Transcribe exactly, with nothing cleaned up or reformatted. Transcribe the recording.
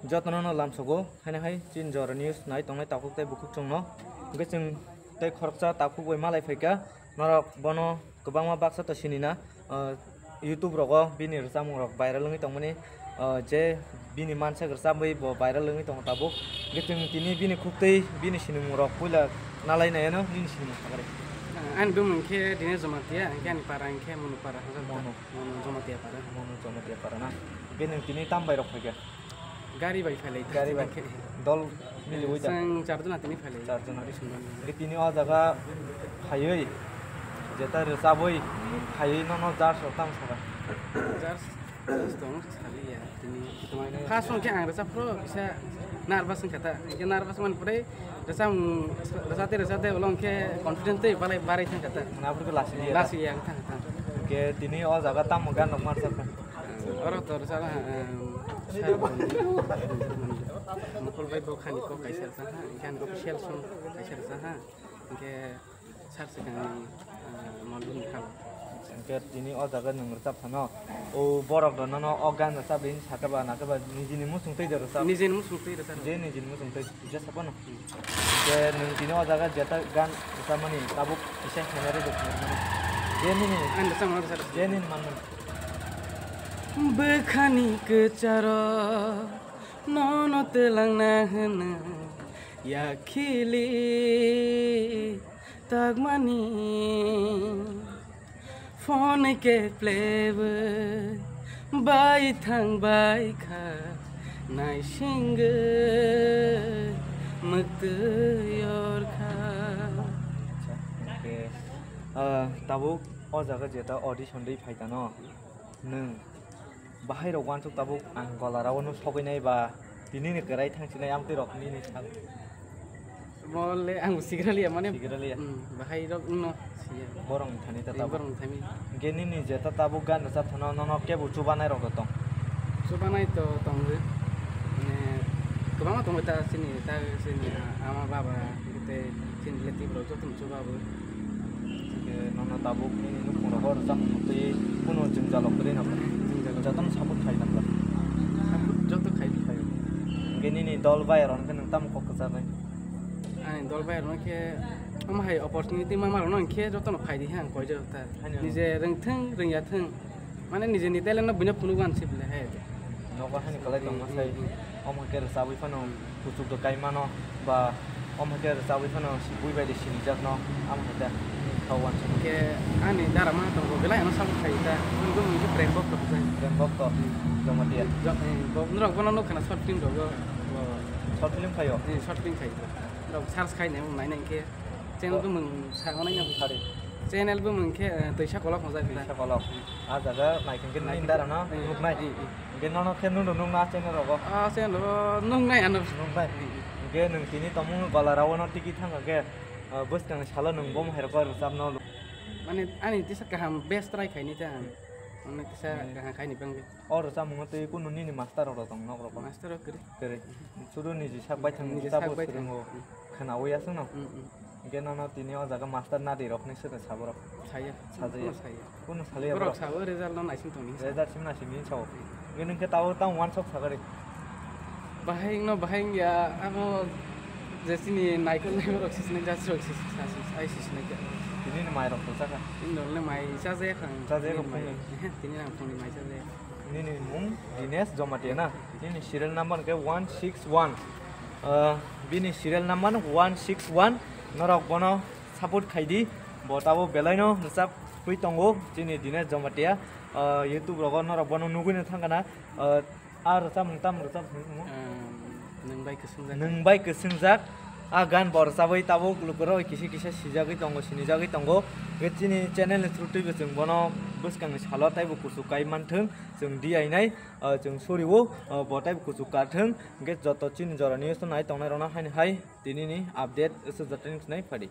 Jotono no lamsogo, haino hai chini jora news nai tongnai takhuk tei bukhuk chwngno. Hwnkhe chwng tei khoroksa takhuk bai malai phaikha, norok bono kwbangma baksa to sinina, ah, YouTube rogo bini rwchapmung rok viral wngwi tongmani, ah, je bini mansak rwchapwi bo viral wngwi tongo tabuk. Hwnkhe chwng tini bini khuktwi bini sinimung rok puila nalai nai ano nini sinimung sakari. Ani bumung khe Dinesh Jamatia, hwnkhe ani para hwnkhe Monu para, Monu. Monu Jamatia para. Monu Jamatia para na. Hwnkhe nwng tini tam bai rok phaikha? Gari bai phailai. Gari bai. Dol miliwi da? Chwng char jona tini phailai. Char jona. Gari sundon. Hwnkhe tini o jaga phaiwi, jeta rwchabwi phaiwi nono judge rok tamo sakha? Judge, judge tong saliya tini. First hwnkhe ang rwchapro kisa nervous wngkha ta. Hwnkhe nervous man pore rwchap, rwchate rwchate ulo hwnkhe confidence tei balai barai thangkha ta. Nabwrwkhe lasi liya ta? Lasi ya wngkha ta. Hwnkhe tini o jaga tamo gan rok marsakha? Oro to rwchapna, em, Mukul bai bo khani kok kaisa rwchapha, hwnkhe ani official song kaisa rwchapha, hwnkhe sar swkangni, eh, Mallum ni kha. Hwnkhe tini o jaga nwng rwchap phano, o borok rok nono o gan rwchap ring sakha ba nakha ba nijini muchung twi de rwchap? Nijini muchung twi rwchap. Je nijini muchung twi. Jesa bono. Je nwng tini o jaga jeta gan rwchapmani tabuk kisa henare rwchapmani. Je nini, ani rwchapmani rwchap. Je nini manmani. Bwkhani kwcharo nono twlangna hwno yakhili tagmani. Phone khe plebwi bai thang bai kha, naisingwi mwktwi yor kha. Acha, hwnkhe, ah, tabuk o jaga jeta audition dei phaikha no, nwng bahai rok uansuk tabuk ang gola rao no sogwi nai ba, tini ni kwrai thang sinai amtwi rok nini sal. Mo le ang sigra liya mane. Sigra liya. Hmm, bahai rok no siya. Borok ni thani ta. Eh, tabuk. Borok ni thani. Hwnkhe nini jeta tabuk gan rwchap thano nono kebo chubanai rok tong? Chubanai to tongo. Mane kwbangma tongo ta chini, ta chini ama baba tei chini relative rok joto no chuba bo. Hwnkhe nono tabuk nini nukhung rogo rwchap twi kunu jwngjal rok kwrwi nang. Jwngjal rok. Jotono support khai nang. Support joto khai. Khai. Hwnkhe nini dol bai rok hwnkhe nwng tamo kok kwcharnai? Ani dol bai rok khe omo hai opportunity ma ma rok no hwnkhe jotono phai di hang koi jora ta. Haino. Nije rwng thwng rwngya thwng. Mane nijeni talent no buino phunuk uansuk le he. Nogo hani kwlai tongma sai. Hmm, hmm, hmm. Omo khe rwchabwi phano kuchuk do kai mano ba omo khe rwchabwi phano si bui bai de sinijak no amo khe da. Kha uansuk. Khe ani dara ma tongo belai ano support khai ta. Nungbo nungbo Prem Bhakta bujai. Prem Bhakta. Hmm. Jamatia. Jo-, eh, bo-, norok bono nukha na short film rogo. Oh, short film khaio? Eh, short film khaio. Norok search khai nai, nai nai khe. Channel bo mung sa manai na. Sari. Channel bo mung khe, eh, Twisa Kolok hwnjak da. Twisa Kolok. Ah jaga naikhe nini dara no nuknai. Eh, eh. Hwnkhe nono khe nunu nukna channel rogo. Ah, channel rogo nuknai ano. Nuknai. Eh, eh. Hwnkhe nwng tini tongmung gola rao no tiki thangkha khe, ah, bwskang salo nwng bo hai rok rwchap no. Mane ani tisa kaham best try khaini ta ang. Mane tisa kaham khaini bangwi. O rwchapmung twi kunu nini master rok tong nok rok? Master rok kwrwi. Kwrwi. Sudu niji sak bai thang niji sak bai thang. Khwnawi aswk no? Mm, mm. Hwnkhe nono tini o jaga master nadi rok hinwi swkang sabo rok? Saya. Sajaya. Kuno saya. Kuno saliya borok? Borok sabo result no naising tongni. Result sim naising ni sao. Hwnkhe nwng khe tao tamo uansuk sakari? Bahai wngno bahai wngya abo je chini naikol nai borok se sinai judge rok se sa-, sa-, ai se sinai kha. Tini ni mai rok to chakha? Tini rok le mai chajaya kha ang. Chajaya kha phungni? Tini ni mai. Ehe, tini ang phungni mai chajaya. Nini mung Dinesh Jamatia na? Nini serial number hwnkhe one six one. Ah, bini serial number one six one. Norok bono support khai di. Bo tabo belai no rwchapwi tongo chini Dinesh Jamatia. Ah, YouTube rogo norok bono nugwi no thang kana. Ah, ah, rwchapmung tam rwchap hwnwi. Ah, nwng bai kwswngjak. Nwng bai kwswngjak. Ah, gan bo rwchapwi tabuk lukurok kisa kisa sijagwi tongo, sinijagwi tongo. Hwnkhe chini channel ni through twibo chwng bono bwskangni salo taibo kuchuk kai manthwng. Chwng D I nai, ah, chwng sori o, ah, bo taibo kuchuk karthwng, hwnkhe joto chini jora news no nai tongnai rok no haini hai tini ni update swk jotoni nai phadi.